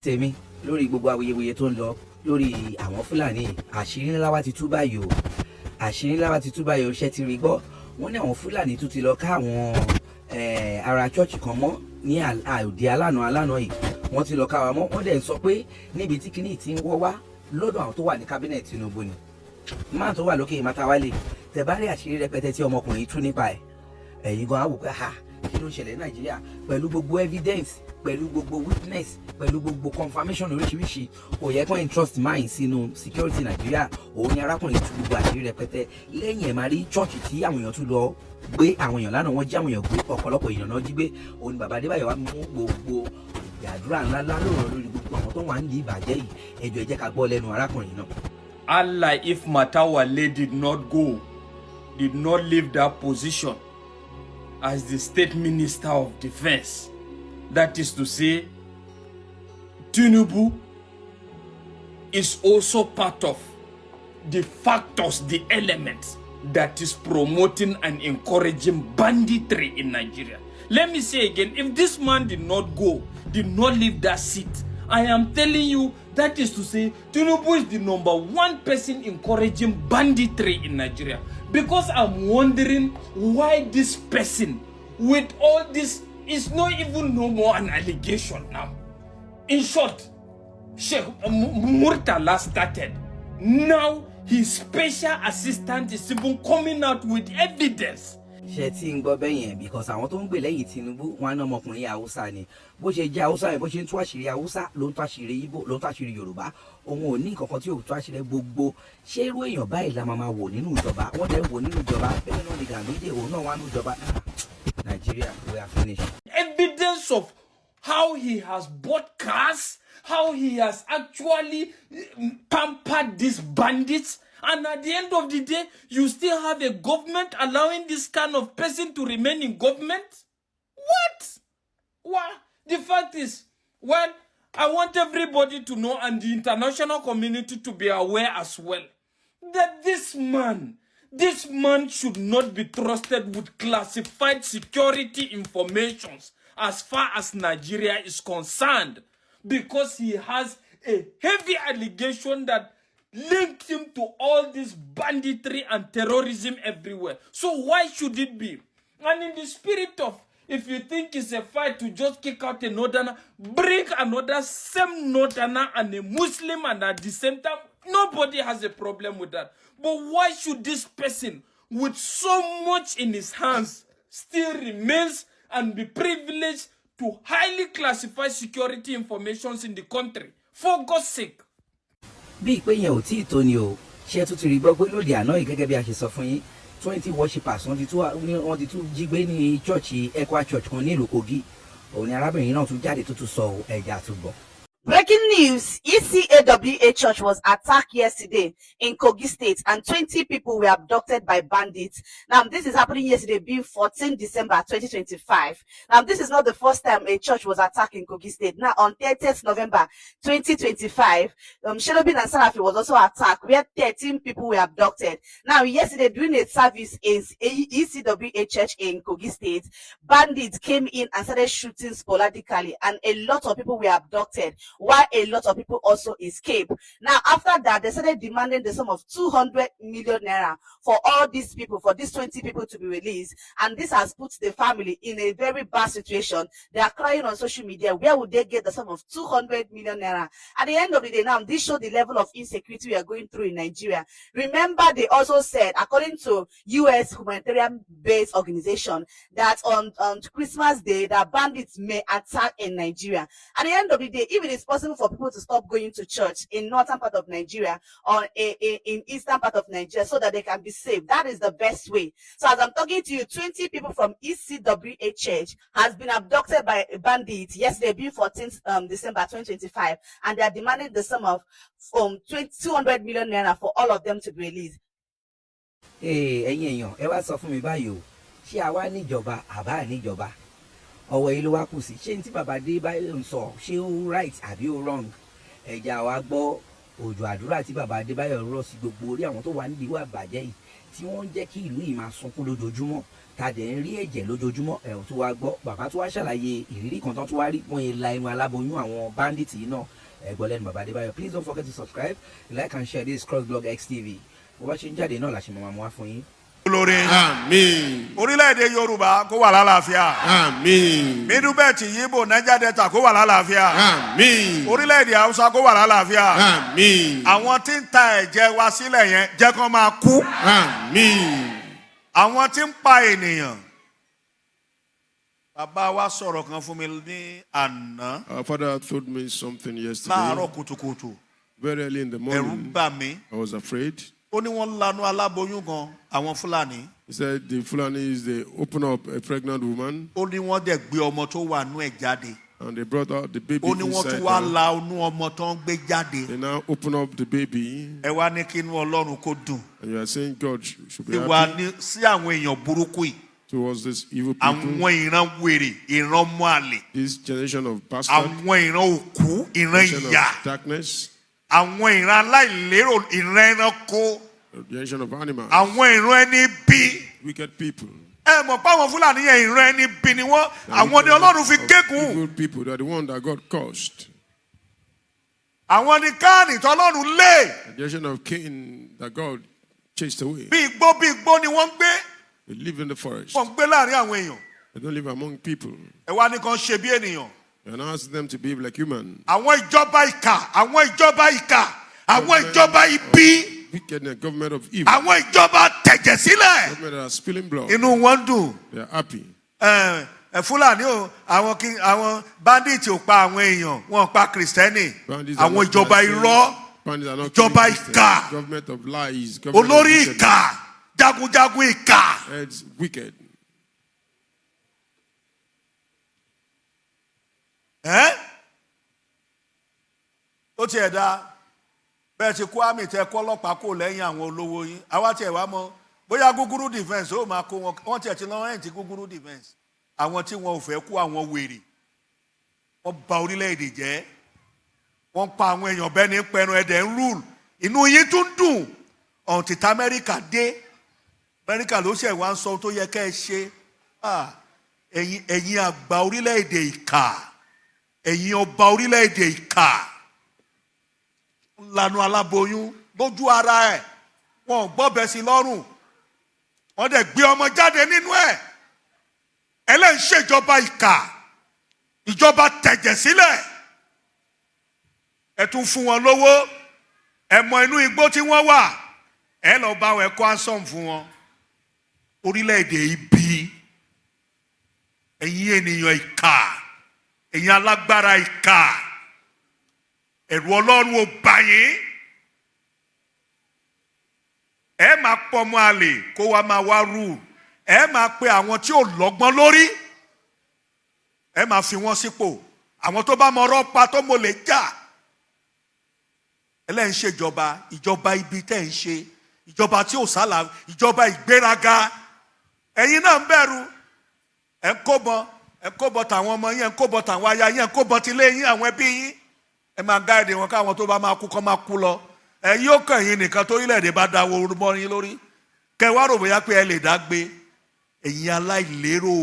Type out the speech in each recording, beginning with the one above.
Tèmi lórí gbogbo awuyewuye tó ń lọ lórí àwọn Fúlàní, àṣírí ńlá wa ti tú báyìí o. Àṣírí ńlá wa ti tú báyìí o. Ṣé ti rí gbọ́? Wọ́n ní àwọn Fúlàní tún ti lọ ká àwọn ará church kan mọ́ ní òde alánà alánà yìí. Wọ́n ti lọ ká wa mọ́. Wọ́n dẹ̀ ń sọ pé níbi tí kinní ti ń wọ́ wá, lọ́dọ̀ àwọn tó wà ní cabinet Tinubu ni. Máà tó wà lókè Matawalle, tẹ́ bá rí àṣírí rẹpẹtẹ tí ọmọkùnrin tú nípa ẹ̀, ẹ̀yin gan á wò pé, ha, kí ló ń ṣẹlẹ̀ ní Nàìjíríà? Pẹ̀lú gbogbo evidence, pẹ̀lú gbogbo witness, pẹ̀lú gbogbo confirmation oríṣiríṣi, kò yẹ kó entrust mind sínú security Nàìjíríà. Òun ni arákùnrin tú gbogbo àṣírí rẹpẹtẹ. Lẹ́yìn ẹ̀, máa rí church tí àwọn èèyàn tún lọ gbé àwọn èèyàn lánàá. Wọ́n jí àwọn èèyàn gbé, ọ̀pọ̀lọpọ̀ èèyàn náà jí gbé. Òun ni bàbá Adébáyọ̀ wá mú gbogbo ìgbàdúrà ńláńlá lóòrọ̀ lórí gbogbo àwọn tó wà ń di ìbàjẹ́ yìí. Ẹ jọ̀ọ́, ẹ jẹ́ ká gbọ́ lẹ́nu arákùnrin náà. Allah, if Matawalle did not go, did not leave that position as the state minister of defense, that is to say, Tinubu is also part of the factors, the elements that is promoting and encouraging banditry in Nigeria. Let me say again, if this man did not go, did not leave that seat, I am telling you, that is to say, Tinubu is the number one person encouraging banditry in Nigeria. Because I'm wondering why this person, with all this, is not even no more an allegation now. In short, Sheikh Murtala started. Now his special assistant is even coming out with evidence. Ṣe tí ń gbọ́ bẹ́ẹ̀ yẹn? Because àwọn tó ń gbè lẹ́yìn Tinubu, wọn á ná ọmọkùnrin Haúsá ni. Bó ṣe jẹ́ Haúsá yẹn, bó ṣe ń tú àṣírí Haúsá ló ń tú àṣírí Ìgbò, ló ń tú àṣírí Yorùbá. Òun ò ní nǹkan kan tí ò tú àṣírí gbogbo. Ṣé irú èèyàn báyìí la máa wò nínú ìjọba? Wọ́n dẹ̀ wò nínú ìjọba. Bẹ́ẹ̀ náà ni Ganduje, òun náà wà nínú ìjọba. Nàìjíríà, we are finished. Evidence of how he has bought cars, how he has actually pampered these bandits. And at the end of the day, you still have a government allowing this kind of person to remain in government? What? What? The fact is, well, I want everybody to know and the international community to be aware as well that this man should not be trusted with classified security informations as far as Nigeria is concerned, because he has a heavy allegation that linked him to all this banditry and terrorism everywhere. So why should it be? And in the spirit of, if you think it's a fight to just kick out a northerner, bring another same northerner and a Muslim, and at the same time, nobody has a problem with that. But why should this person with so much in his hands still remains and be privileged to highly classified security informations in the country? For God's sake. Bí ìpè yẹn ò tí ì tó ni o, ṣé tún ti rí gbọ́ pé lóde àná yìí, gẹ́gẹ́ bí a ṣe sọ fún yín, 20 worshippers wọ́n ti tún jí gbé ní church, ECWA Church kan ní ìlú Kogi. Òun ni arábìnrin náà tún jáde tó tún sọ ẹja àtúbọ̀. Breaking news: ECAWA Church was attacked yesterday in Kogi State and 20 people were abducted by bandits. Now, this is happening yesterday, being 14 December 2025. Now, this is not the first time a church was attacked in Kogi State. Now, on 30th November 2025, Cherubim and Seraphim was also attacked, where 13 people were abducted. Now, yesterday, during a service in ECWA Church in Kogi State, bandits came in and started shooting sporadically, and a lot of people were abducted, while a lot of people also escaped. Now, after that, they started demanding the sum of 200 million naira for all these people, for these 20 people to be released. And this has put the family in a very bad situation. They are crying on social media. Where would they get the sum of 200 million naira? At the end of the day, now, this shows the level of insecurity we are going through in Nigeria. Remember, they also said, according to U.S. humanitarian based organization, that on Christmas Day, that bandits may attack in Nigeria. At the end of the day, if it is possible for people to stop going to church in northern part of Nigeria or in eastern part of Nigeria so that they can be safe, that is the best way. So as I'm talking to you, 20 people from ECWA Church has been abducted by bandits yesterday, being 14th December 2025, and they are demanding the sum of 200 million naira for all of them to be released. Ee, ẹ̀yin èèyàn, ẹ wá sọ fún mi báyìí o, ṣé àwa níjọba àbá níjọba? Ọwọ́ yìí ló wá kù sí. Ṣé ní tí bàbá Adébáyọ̀ ń sọ, ṣé ó right àbí ó wrong? Ẹ̀já wa gbọ́. Òjò àdúrà tí bàbá Adébáyọ̀ rọ̀ sí gbogbo orí àwọn tó wà nídìí ìwà ìbàjẹ́ yìí, tí wọ́n ń jẹ́ kí ìlú yìí máa sunkún lójoojúmọ́, ta dẹ̀ ń rí ẹ̀jẹ̀ lójoojúmọ́. Ẹ̀ tó wá gbọ́, bàbá tó wá ṣàlàyé ìrírí kan tán tó wá rí, wọ́n yẹn la inú aláboyún àwọn bandits yìí náà. Ẹ gbọ́ lẹ́nu bàbá Adébáyọ̀. Please don't forget to subscribe, like and share. This is Crossblog XTV. Bó bá ṣe ń jáde náà la ṣe máa mú wá fún yín. Olórí. Àmín. Orílẹ̀-èdè Yorùbá kó wà lálàáfíà. Àmín. Middle Belt, Yíbò, Niger Delta kó wà lálàáfíà. Àmín. Orílẹ̀-èdè Haúsá kó wà lálàáfíà. Àmín. Àwọn tí ń ta ẹ̀jẹ̀ wa sílẹ̀ yẹn, jẹ́ kó máa kú. Àmín. Àwọn tí ń pa ènìyàn. Bàbá wa sọ̀rọ̀ kan fún mi ní àná. Our father told me something yesterday. Láàárọ̀ kùtùkùtù. Very early in the Ẹ̀rù morning. bà mí. I was afraid. Ó ní wọ́n lanu aláboyún gan, àwọn Fúlàní. He said the Fulanis, they open up a pregnant woman Ó ní wọ́n dẹ̀ gbé ọmọ tó wà nú ẹ̀ jáde. and they brought out the baby Ó ní wọ́n inside tún wá her. la inú ọmọ tó ń gbé jáde. They now open up the baby Ẹ wá ní kí inú Ọlọ́run kó dùn. and you are saying God should be Sí wa happy ní sí àwọn èèyàn burúkú yìí. towards this evil people, Àwọn ìran wèrè, ìran ọmọ àlè, this generation of bastard, àwọn ìran òkú, ìran generation ìyà, of darkness, àwọn ìran aláìlérò, ìran ẹranko, a generation of animals, àwọn ìran ẹni bí. wicked people. Ẹ mọ̀ pé àwọn Fúlàní yẹn, ìran ẹni bí ni wọ́n. Àwọn ni Ọlọ́run fi Of gégùn. evil people, they are the one that God cursed. Àwọn ni Káàní tọ́lọ́run lé. The generation of Cain that God chased away. Bí igbó ni wọ́n ń gbé. They live in the forest. Wọ́n ń gbé láàrin àwọn èèyàn. They don't live among people. Ẹ wá ní kan ṣe bí ènìyàn. And ask them to behave like human. Àwọn ìjọba ìkà, àwọn ìjọba ìkà, àwọn ìjọba ibi, Wicked government of evil. àwọn ìjọba tẹ̀jẹ̀ sílẹ̀. Government that are spilling blood. Inú wọn dùn. They are happy. Ẹ ẹ Fúlàní o, àwọn kí àwọn bandit ò pa àwọn èèyàn, wọn ò pa Kìrìsìtẹ́nì. Bandits are Àwọn not ìjọba Christian. irọ́, Bandits are not ìjọba killing Christians. ìkà. Government of lies. Government of Olórí wickedness. ìkà, jagunjagun ìkà. It's wicked. Ẹ́ ó tiẹ̀ dá bẹ́ẹ̀ ti kó àmì tẹ kọ́ ọlọ́pàá kò lẹ́yìn àwọn olówó yín. Àwa tiẹ̀ wá mọ̀ bóyá gúgúrú defence ó máa kó wọn. Wọ́n tiẹ̀ ti lọ rent gúgúrú defence, àwọn tí wọn ò fẹ́ kó, àwọn wèrè. Wọ́n bà orílẹ̀-èdè jẹ́, wọ́n pa àwọn èèyàn bẹ́ẹ̀ ní pẹ̀rùn ẹ̀dẹ̀ ń rule. Inú yín tún dùn ọ̀ǹtí tí Amẹ́ríkà dé. Amẹ́ríkà ló ṣẹ̀ wá ń sọ ohun tó yẹ kẹ́ ẹ ṣe. Ah, ẹ̀yin àgbà orílẹ̀-èdè ìkà, ẹ̀yin ọba orílẹ̀-èdè ìkà, lanu aláboyún lójú ara ẹ̀, wọn ò gbọ́bẹ̀ sí lọ́rùn, wọ́n dẹ̀ gbé ọmọ jáde nínú ẹ̀. Ẹlẹ́yìn ṣèjọba ìkà, ìjọba tẹ̀jẹ̀ sílẹ̀. Ẹ tún fún wọn lówó. Ẹ mọ inú igbó tí wọ́n wà, ẹ lọ bá wọn, ẹ kó ransom fún wọn. Orílẹ̀-èdè ibi, ẹ̀yin ènìyàn ìkà, ẹ̀yin alágbára ìkà, ẹ̀rù Ọlọ́run ò bà yín. Ẹ máa pọmọ àlè kó wa máa wá rule. Ẹ máa pe àwọn tí ò lọ́gbọ́n lórí, ẹ máa fi wọ́n sípò, àwọn tó bá mọ ọ̀rọ̀ pa, tó mọ lè jà. Ẹlẹ́yìn ṣèjọba, ìjọba ibi tẹ́ ń ṣe, ìjọba tí ò sálà, ìjọba ìgbéraga. Ẹ̀yin náà ń bẹ̀rù. Ẹ̀ ń kó bọ, ẹ̀ ń kó bọ tàwọn ọmọ yín, ẹ̀ ń kó bọ tàwọn aya yín, ẹ̀ ń kó bọ tilé yín, àwọn ẹbí yín. Ẹ máa guide wọn káwọn tó bá máa kú kọ́ máa kú lọ. Ẹ yóò kàn yín nìkan torílẹ̀-èdè bá dáwọ́ mọ́ yín lórí, kẹ wá rò bóyá pé ẹ lè dá gbé. Ẹ̀yin aláìlérò,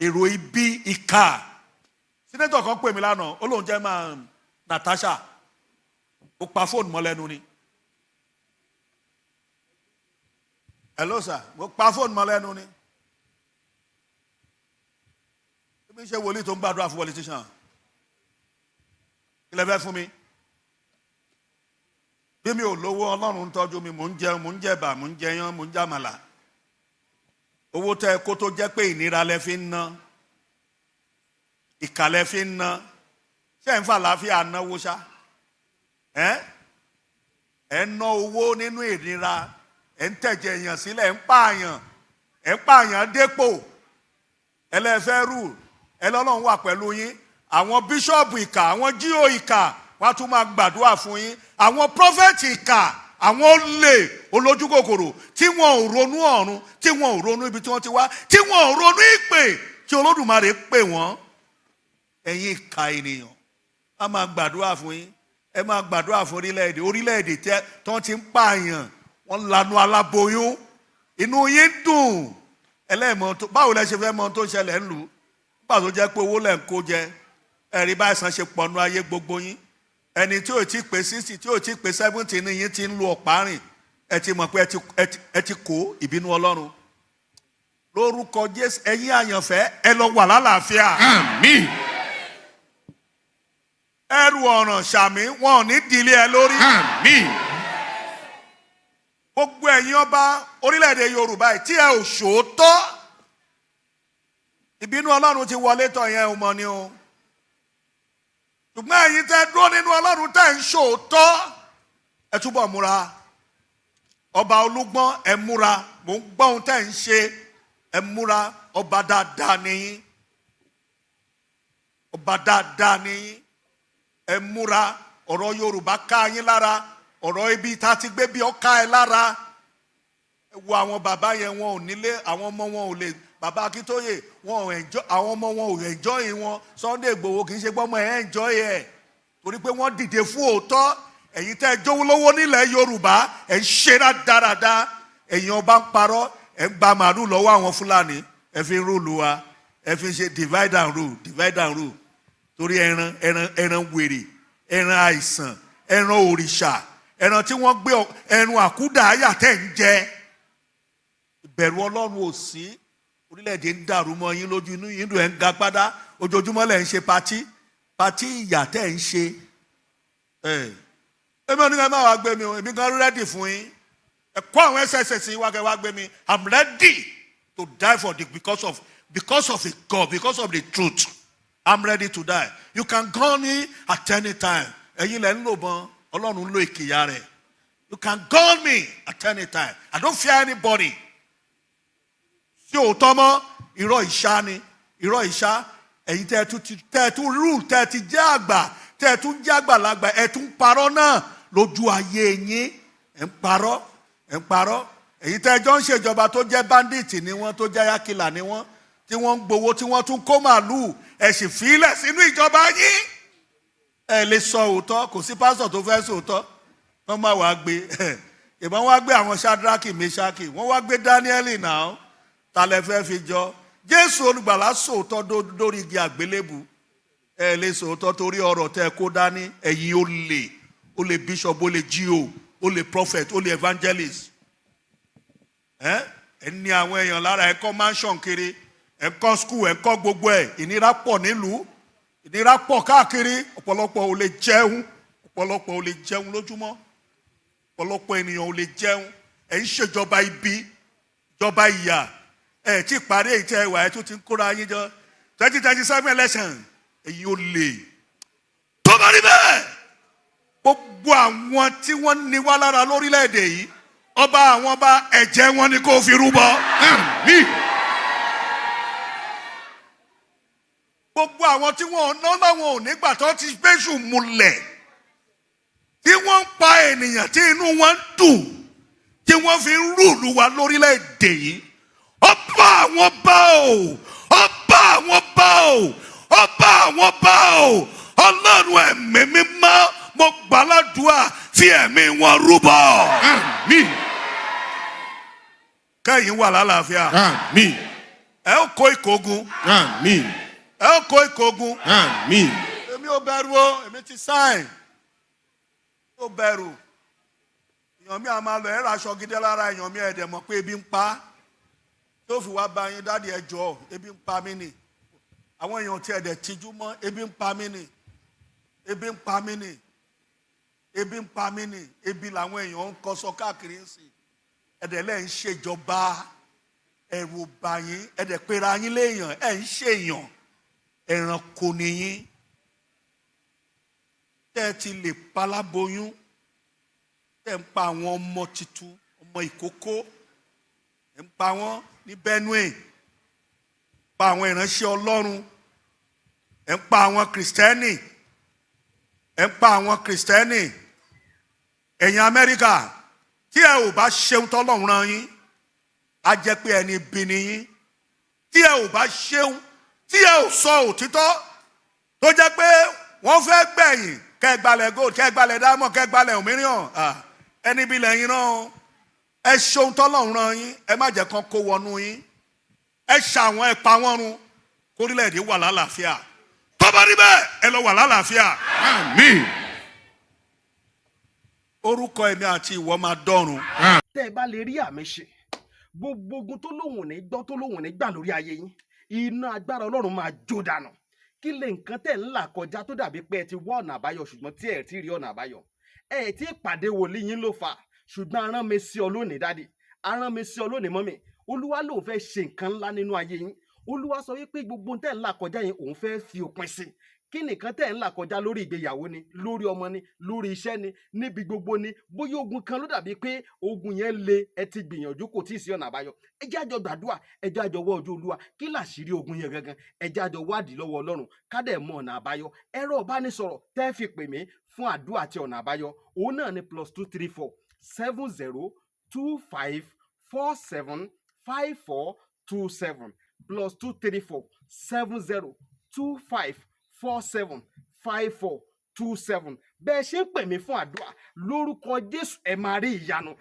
èrò ibi, ìkà. Senator kan pè mí lánàá, ó lóun jẹ́ máa Natasha. Ó pa fóònù mọ́ lẹ́nu ni. Hello sir, mo pa fóònù mọ́ lẹ́nu ni. Bí ṣe wòlíì tó ń gbàdúrà fún politician, kí lẹ fẹ́ fún mi? Bí mi ò lówó, Ọlọ́run ń tọ́jú mi. Mò ń jẹun, mò ń jẹ̀bà, mò ń jẹyán, mò ń jàmàlà. Owó tẹ kó tó jẹ́ pé ìnira lẹ fi ń ná, ìkà lẹ fi ń ná. Ṣé ń fà láàfíà náwó ṣá? Ẹ ẹ ń ná owó nínú ìnira, ẹ ń tẹ̀jẹ̀ èèyàn sílẹ̀, ẹ ń pààyàn, ẹ ń pààyàn dépò. Ẹlẹ́fẹ́ rù ẹ, lọ́lọ́run wà pẹ̀lú yín. Àwọn bíṣọ́ọ̀bù ìkà, àwọn G.O ìkà, wọ́n á tún máa gbàdúrà fún yín. Àwọn prophet ìkà, àwọn olè olójú kòkòrò tí wọn ò ronú ọ̀run, tí wọn ò ronú ibi tí wọ́n ti wá, tí wọn ò ronú ìpè tí Olódùmarè pè wọ́n. Ẹ̀yin ìkà ènìyàn. A máa gbàdúrà fún yín, ẹ máa gbàdúrà fún orílẹ̀-èdè, orílẹ̀-èdè tẹ́ tó ti ń pààyàn, wọ́n lanu aláboyún, inú yín dùn. Ẹlẹ́mọ̀ tó báwo lẹ ṣe fẹ́ mọ ohun tó ń ṣẹlẹ̀ ń lù ú nígbà tó jẹ́ pé owó lẹ̀ ń kó jẹ? Ẹ̀rí báyìí ṣe pọ̀nú ayé gbogbo yín. Ẹni tí ò tí pé 60, tí ò tí pé 70 ní yín ti ń lu ọ̀pá rìn. Ẹ ti mọ̀ pé ẹ ti kó ìbínú Ọlọ́run lórúkọ Jésù. Ẹ̀yin àyànfẹ́, ẹ lọ wà lálàáfíà. Àmín. Ẹrù ọ̀ràn, sàmì, wọn ò ní dìlé ẹ lórí. Àmín. Gbogbo ẹ̀yin ọba orílẹ̀-èdè Yorùbá yìí tí ẹ ò ṣòótọ́, ìbínú Ọlọ́run ti wọlé tọ̀ yẹn ò mọ̀ ni o. Ṣùgbọ́n ẹ̀yin tẹ́ dúró nínú Ọlọ́run, tẹ́ ń ṣòótọ́, ẹ túbọ̀ múra. Ọba Olúgbọ́n, ẹ múra. Mò ń gbọ́ ohun tẹ́ ń ṣe, ẹ múra. Ọba dáadáa nìyí, ọba dáadáa nìyí, ẹ múra. Ọ̀rọ̀ Yorùbá ká yín lára, ọ̀rọ̀ ibi tá a ti gbé bí ọ ká ẹ lára. Ẹ wo àwọn bàbá yẹn, wọn ò nílé, àwọn ọmọ wọn ò lè. Bàbá Akíntóyè, wọn ò enjoy, àwọn ọmọ wọn ò enjoy wọn. Sunday Igboho, kì í ṣe gbọ́mọ ẹ̀ enjoy ẹ̀ torí pé wọ́n dìde fún òótọ́. Ẹ̀yin tẹ́ ẹ jówó lówó nílẹ̀ Yorùbá, ẹ̀ ń ṣe rádaràda. Ẹ̀yin ọba ń parọ́, ẹ̀ ń gba màálù lọ́wọ́ àwọn Fúlàní, ẹ̀ fi ń rule wa, ẹ̀ fi ń ṣe divide and rule, divide and rule, torí ẹran, ẹran, ẹran wèrè, ẹran àìsàn, ẹran òrìṣà, ẹran tí wọ́n gbé, ẹran àkúdàáyà tẹ̀ ń jẹ. Ìbẹ̀rù Ọlọ́run ò sí. Orílẹ̀-èdè ń dàrú mọ́ yín lójú, inú yín dùn, ẹ̀ ń ga pádá. Ojoojúmọ́ lẹ̀ ń ṣe party, party ìyà tẹ̀ ń ṣe. Ẹ̀ èmi ò ní ká má wàá gbé mi o. Èmi gan ready fún yín. Ẹ kó àwọn SSS wá kẹ́ wá gbé mi. I'm ready to die for the because of a God, because of the truth. I'm ready to die. You can gun me at any time. Ẹ̀yin lẹ̀ ń lò bọ́n, Ọlọ́run ń lo ìkìyà rẹ̀. You can gun me at any time. I don't fear anybody. Sí òótọ́ mọ́, irọ́ ìṣá ni, irọ́ ìṣá. Ẹ̀yin tẹ́ ẹ tún ti tẹ́ ẹ tún rule, tẹ́ ẹ ti jẹ́ àgbà, tẹ́ ẹ tún jẹ́ àgbàlagbà, ẹ tún parọ́ náà lójú ayé yín. Ẹ̀ ń parọ́, ẹ̀ ń parọ́. Ẹ̀yin tẹ́ ẹ jọ ń ṣèjọba tó jẹ́ bandit ni wọ́n, tó jẹ́ ayákìlà ni wọ́n, tí wọ́n ń gbowó, tí wọ́n tún kó màálùú, ẹ̀ sì fílẹ̀ sínú ìjọba yín. Ẹ lè sọ òótọ́. Kò sí pásítọ̀ tó fẹ́ sòótọ́. Wọ́n máa wá gbé ìbọn, wá gbé àwọn Shadraki, Meshaki, wọ́n wá gbé Danieli náà. Ta lẹ fẹ́ fi jọ? Jésù Olùgbàlà sòótọ́ lórí igi àgbélébù. Ẹ lè sòótọ́ torí ọ̀rọ̀ tẹ́ kó dání. Ẹ̀yin ó lè, ó lè bishop, ó lè G.O, ó lè prophet, ó lè evangelist. Ẹ ẹ ní àwọn èèyàn lára, ẹ kọ́ mansion kiri, ẹ kọ́ school, ẹ kọ́ gbogbo ẹ. Ìnira pọ̀ nílùú, ìnira pọ̀ káàkiri. Ọ̀pọ̀lọpọ̀ ò lè jẹun, ọ̀pọ̀lọpọ̀ ò lè jẹun lójúmọ́, ọ̀pọ̀lọpọ̀ ènìyàn ò lè jẹun. Ẹ̀ ń ṣèjọba ibi, ìjọba ìyà. Ẹ̀ tí parí èyí tẹ́ ẹ wà, ẹ̀ tún ti ń kóra yín jọ 2027 election. Èyí ò lè tó bá rí bẹ́ẹ̀. Gbogbo àwọn tí wọ́n ní wá lára lórílẹ̀‐èdè yìí, ọba àwọn ọba, ẹ̀jẹ̀ wọn ni kò fi rúbọ. Àmín. Gbogbo àwọn tí wọn ná láwọn ò nígbà tó ti gbéṣù múlẹ̀, tí wọ́n ń pa ènìyàn, tí inú wọn ń dùn, tí wọ́n fi ń rule wa lórílẹ̀‐èdè yìí, ọba àwọn bá o, ọba àwọn bá o, ọba àwọn bá o, Ọlọ́run ẹ̀mí mímọ́, mo gbàládùá, fi ẹ̀mí wọn rúbọ. Àmín. Kẹ́yìn wà lálàáfíà. Àmín. Ẹ ó kó ìkógun. Àmín. Ẹ ó kó ìkógun. Àmín. Èmi ò bẹ̀rù o. Èmi ti sign, ò bẹ̀rù. Èèyàn mi àmà lọ, ẹ̀rọ aṣọ gidi lára èèyàn mi, ẹ̀dẹ̀ mọ̀ pé ebi ń pa á, tó fi wá bá yín, "Daddy, ẹ jọ̀ọ́, ebi ń pa mí ni." Àwọn èèyàn tí ẹ̀dẹ̀ tijú mọ́. Ebi ń pa mí ni, ebi ń pa mí ni, ebi ń pa mí ni. Ebi làwọn èèyàn ń kọsọ káàkiri ń sìn. Ẹ̀dẹ̀ lẹ́ ń ṣèjọba, ẹ̀rù bà yín, ẹ̀dẹ̀ pera yín léèyàn. Ẹ̀ ń ṣèyàn, ẹranko nìyín. Tẹ́ ẹ ti lè paláboyún, tẹ́ ẹ ń pa àwọn ọmọ tuntun, ọmọ ìkókó, ẹ̀ ń pa wọ́n ní Benue, pa àwọn ìránṣẹ́ Ọlọ́run, ẹ̀ ń pa àwọn Kìrìsìtẹ́nì, ẹ̀ ń pa àwọn Kìrìsìtẹ́nì. Ẹ̀yin Amẹ́ríkà, tí ẹ ò bá ṣeun tọ́lọ́run rán yín, á jẹ́ pé ẹni bí ni yín. Tí ẹ ò bá ṣeun, tí ẹ ò sọ òtítọ́, tó jẹ́ pé Wọ́n fẹ́ gbẹ̀yìn kẹ́ gbalẹ̀ gold, kẹ́ gbalẹ̀ diamond, kẹ́ gbalẹ̀ òmíràn. Ẹni bí lẹ́yìn náà o. Ẹ ṣohun tọ́lọ́run rán yín, ẹ má jẹ́ kán kó wọnú yín. Ẹ ṣàwọn, ẹ pa wọ́n run, kórílẹ̀-èdè wà lálàáfíà. Tó bá rí bẹ́ẹ̀, ẹ lọ wà lálàáfíà. Àmín. Orúkọ èmi àti ìwọ máa dọ́run. Tẹ́ ẹ bá lè rí àmì ṣe, gbogbo ogun tó lóhùn ò ní gbọ́, tó lóhùn ò ní gbà lórí ayé yín, iná agbára Ọlọ́run máa jó dànù. Kí lè nǹkan tẹ̀ ń là kọjá tó dàbí pé ẹ ti wá ọ̀nà àbáyọ, ṣùgbọ́n tí ẹ ti rí ọ̀nà àbáyọ? Ẹ ti pàdé wòlíì yín ló fà, ṣùgbọ́n arán mi sí ọ lónìí, daddy, arán mi sí ọ lónìí, mummy. Olúwa lòun fẹ́ ṣe nǹkan ńlá nínú ayé yín. Olúwa sọ wípé gbogbo tẹ̀ ń là kọjá yẹn, òun fẹ́ fi òpin sí. Kí nìkan tẹ̀ ń là kọjá? Lórí ìgbéyàwó ni, lórí ọmọ ni, lórí iṣẹ́ ni, níbi gbogbo ni. Bóyá ogun kan ló dàbí pé ogun yẹn le, ẹ ti gbìyànjú, kò tí ì sí ọ̀nà àbáyọ. Ẹ jẹ́ àjọ gbàdúrà, ẹ jẹ́ àjọ wọ́ ojú Olúwa. Kí làṣírí ogun yẹn gangan? Ẹ jẹ́ àjọ wádìí lọ́wọ́ Ọlọ́run, ká dẹ̀ mọ ọ̀nà àbáyọ. Ẹ̀rọ ìbánisọ̀rọ̀ tẹ́ fi pè mí fún àdúrà àti ọ̀nà àbáyọ, òun náà ni +234 70 25 47 54 27, +234 70 25 47 54 27. Bẹ́ẹ̀ ṣe ń pè mí fún àdúrà, lórúkọ Jésù, ẹ máa rí ìyanu.